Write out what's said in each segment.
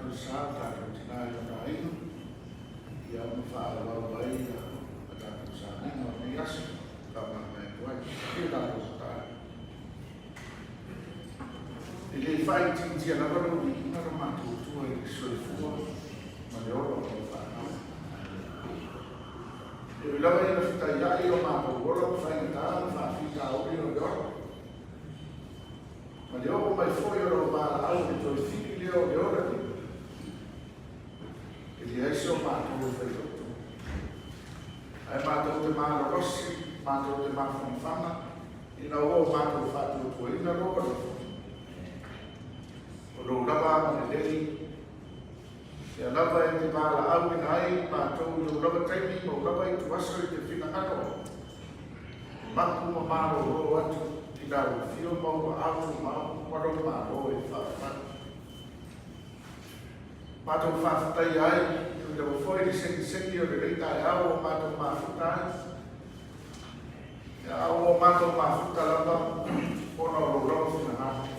atu le sa o tatou tina i lona aiga, ia ma faaauau ai a tatou sauniga o lenei aso e faamavae atu ai. Ia tatou tatalo. E le faaitiitia lava lou viiga lo matou Atua i le soifua ma le ola o lau fanau. E ui lava ina fetaiai o matou ola ma faigata ma faafitauli o le ola, ma le oo mai foi o lau valaau i le toe fili lea o le ola nei, e leai se o matou e failoto. Ae matou te malolosi, matou te mafanafana, ina ua o matou faatuatuaina lou alofa. O lou lava agalelei, lea lava e te valaauina ai matou i lou lava taimi ma ou lava ituaso i te finagalo ai. E mapu ma malolo atu i lau afio ma ou aao tumau ma lou Malo e faafetai. Matou faafetaia ai e ui lava foi le segisegi o lenei taeao ua matou mafuta ai. A ua matou mafuta lava ona o lou lava finagalo.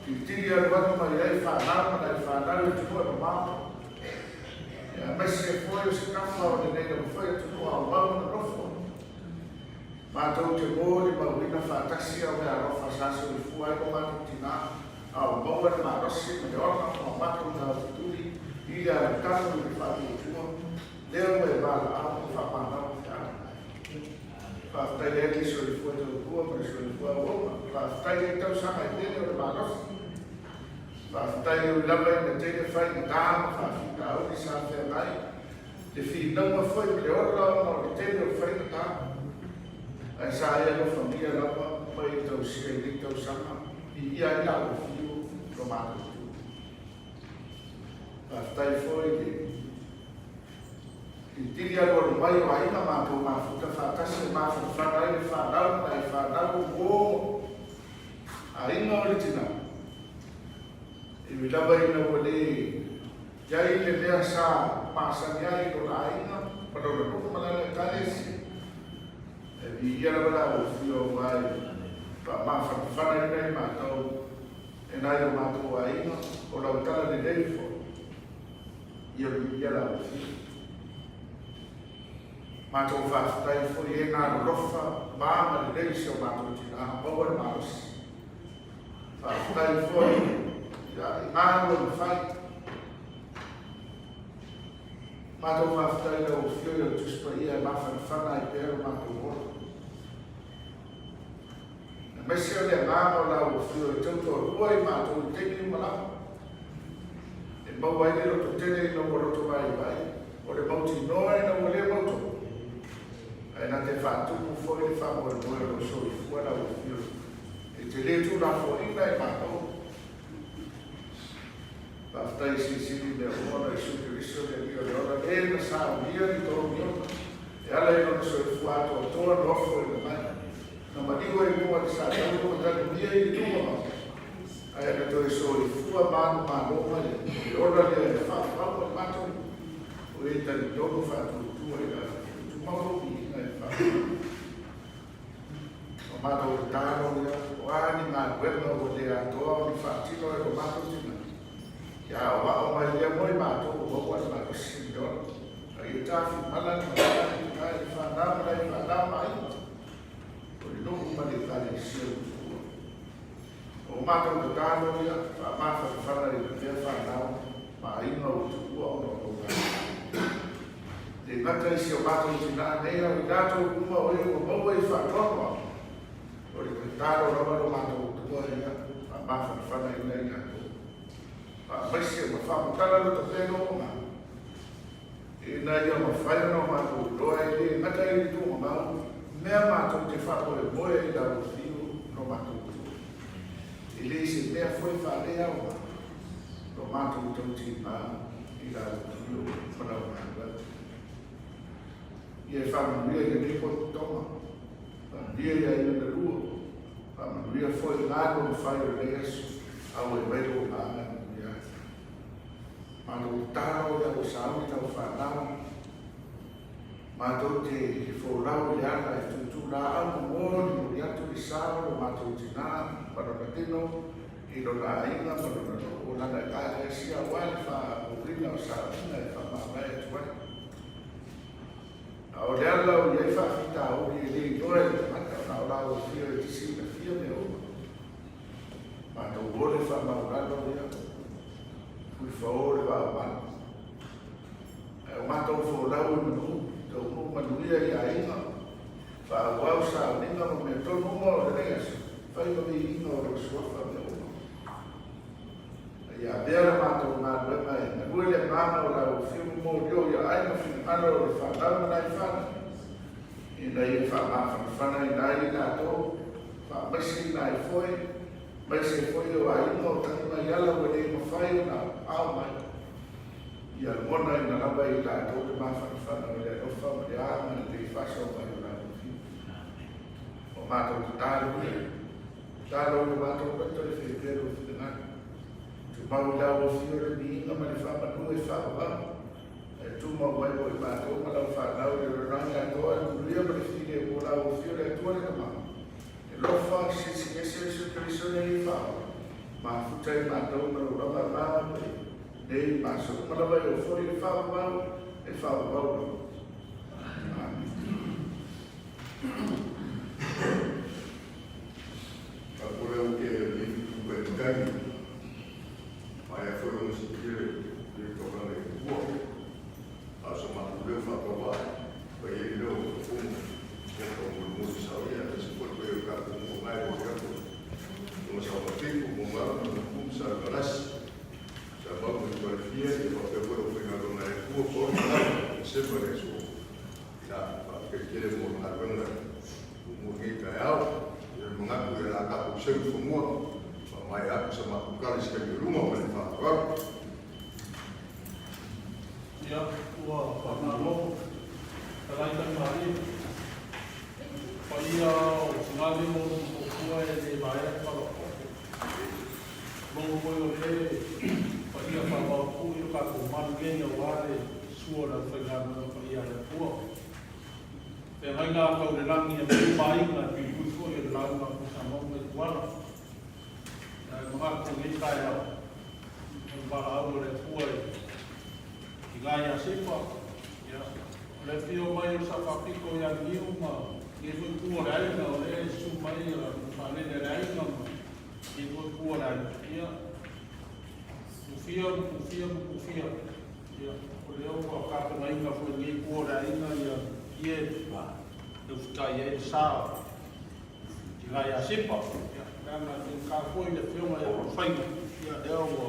Tilitili alualu mai ai fanau ma nai fanau i atunuu e mamao. Aemaise foi o se tafa o lenei lava foi atunuu aumau ma nonofo. Matou te molimauina faatasi au meaalofa sa soifua ai lo matou tinā, a o maua le malosi ma le ola ma o matou taofituli i le alatano i le faatuatua, lea ua e valaau ma faamanau ma feau. Faafetai ai le soifua tautua ma le soifua auauna. Faafetai ai tausaga e tele o le malosi. Faafetai ui lava ina tele faigata ma faafitauli sa feagai le finauga foi ma le ola ona o le tele o faigata, ae sa e alofagia lava ma e tausia i nei tausaga, viia ai lau afio lo matou itu. Faafetai foi i le tilitili alualu mai o aiga matou mafuta faatasi e mafanafana ai le fanau ma nai fanau o uo ma aiga o le tina. E ui lava ina ua le i ai le mea sa masani ai i lona aiga ma lona nuu ma lana Ekalesia, e viia lava la ua aua e faamafanafanaina i matou e nai o matou aiga o lau tala lelei foi, ia viia la ua fia. Matou faafetai foi e na lolofa ma agalelei i si o matou tina, maua le malosi. Faafetai foi i galuega fai. Matou faafetai i lau Afioga i le Tusi Paia e mafanafana ai pea lo matou ola. Aemaise o le agaga o lau Afioga e tautoalua i matou i taimi uma lava. E maua ai le lototele ina ua loto vaivai, o le mautinoa ina ua le mautu. Ae na te faatupu foi le faamoemoe o lou soifua lau Afioga. E te le tuulafoaiina e matou. Faafetai i silisili mea uma ona Iesu Keriso le Alii o le ola, le na saunia ni tolomiona, e ala i lona soifua atoatoa nofo i le mai, na maliu ai luga o le satauro ma talimia i le luga ma ae na toe soifua manumalo mai ai, o le ola lea e faapau ma matou, o e talitonu faatuatua i la tumau lou viiga e faapau. O matou tatalo ia, o a ni galuega ua le atoa ona faatino e lo matou tina, ia aoao mai lea mo i matou ua maua le malosi i le ola. A ia tafimala le malala le tina i le fanau ma nai fanau ma aiga, o le nuu ma le Ekalesia ua tuua. O matou tatalo ia, faamafanafana i le pea fanau ma aiga ua tuua ona o lou galuega. Le gata i si o matou tina nei, a o i latou uma o e ua maua i faanoanoa, o le tatalo lava lo matou Atua ia faamafanafanaina i latou. Faamaise ma faamatala lo tapena o ona, ina ia mafai ona o matou iloa e le gata i le tuugamau, mea matou te faamoemoe ai i lau afio lo matou Atua. E le se mea foi faaleaoga lo matou tautima i lau afio ma lau galuega. Ia e faamanuia i lenei potopotoga, faamanuia i aiga na lua, faamanuia foi i galuega fai o lenei aso, auai mai lou agaga e manuia ai. Matou tatalo ia ua sauni lau fanau, matou te folau i le ala e tutu laau ma molimoli atu le sa o lo matou tina ma lona tino. i lona aiga ma lona nuu, o lana Ekalesia aua le faaauauina o sauniga e faamavae atu ai. A o le ala o i ai faafitauli e le iloa e le tagata, na o lau Afio e te silafia mea uma. Matou o le faamaualalo ia, fuifao le vaa o malu. Ae o matou folau i manu, taunuu manuia i aiga, faaauau sauniga ma mea tonu uma o lenei aso, fai ma viiga o lou suafa mea uma. A ia avea la matou galuega e galue le agaga o lau Afio ma molio i aai ma finagalo o le fanau ma nai fanau, ina ia faamafanafana ai i latou, faamaise ai foi, maise foi o aiga o tagi mai ala ua le mafai ona ao mai. Ia lagona lava e i latou le mafanafana o le alofa ma le agalelei faasoa mai o lau Afio. O matou tatalo ia, tatalo i o matou loto e feipea lou finagalo. Tumau i lau Afio le viiga ma le faamanu e faavavau. Ae tumau ai mo i matou ma lau fanau i le lalolagi atoa le manuia ma le filemu o lau Afio le Atua le Tama. E lofa, silisili ese Iesu Keriso nei e faaola, mafuta i matou ma lou lava agaga paia, nei ma aso uma lava e ofoli le faavavau, e faavavau lava. Amene. Faapule o ke ni ku e tani. Mai a foi o si kire le tokana i tua. A so ma ku leo whakawa. Pa ye leo o fumu. Ia ka mo mo si sa ia se foi ko ka ku mo mai o ka ku. Mo sa o fiku mo ma mo ku sa galas. Sa ba mo ko fia e pa pe ko o nga lo na e tua ko na se pa le so. Ia pa ke kere mo na venga. Mo ngi ka au. Ia mga ku ia la ka ku se ku mua. Pa mai aku sa ma ku kali se ka lunga ma le whakawa. Ia, ua faamalo, fetalai Tanumalie. Paia o Fogalimo ma Tofua e le vaea le pala o koko. Logo foi o le paia faavaupuu i lo tatou malu nei aua le sua o le aufaigaluega paia a le Atua. Feagaiga a tau le lagi e malu maaiga e puipui foi e le lauga a Tuisamau ma Ituala. Ae manatu i lenei taeao, o le valaau a le Atua i ina ia Sepa, ia, o le afio mai o le Sao Faapito ia Liliu ma lenei foi itu o le aiga, o lea e susu mai le faalele a le aiga ma lenei foi itu o le aiga, ia, tufia ma tufia ma tufia, ia, o lea ua tapenaina foi i lenei itu o le aiga, ia, ie, e usitai ai le sa i ina ia Sepa, ia, leaga e faigata foi le afioga ia Alofaiga, ia, lea ua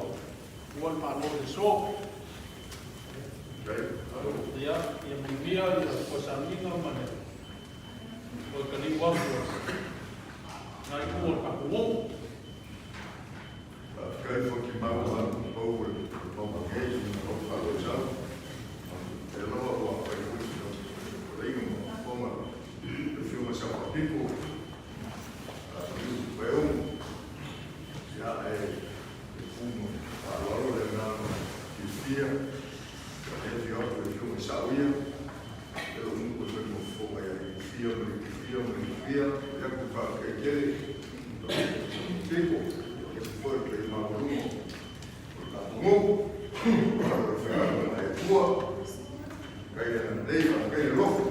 ua le Malo i le aso. Ia, ia manuia ia koe sauniga ma le koe taliu atu nai ku o le tatou nuu. Faafetai foi ki mau a pau o le pau ngei o whalo sau. Te loa ua whai hui o leiga mo fonga. Le fiunga sa papipo. A fiu wheo. Ia e e fumo whaloalo le ngana ki fia. Ka he fi atu e fiunga sa uia. E lo mungu e mo fonga ia i fia mo i fia mo i fia. Ia ku wha kei kere. Pipo. E foi pe maulumo. O ta mungu. O le whenua e tua. Kai le nei, kai le lofo.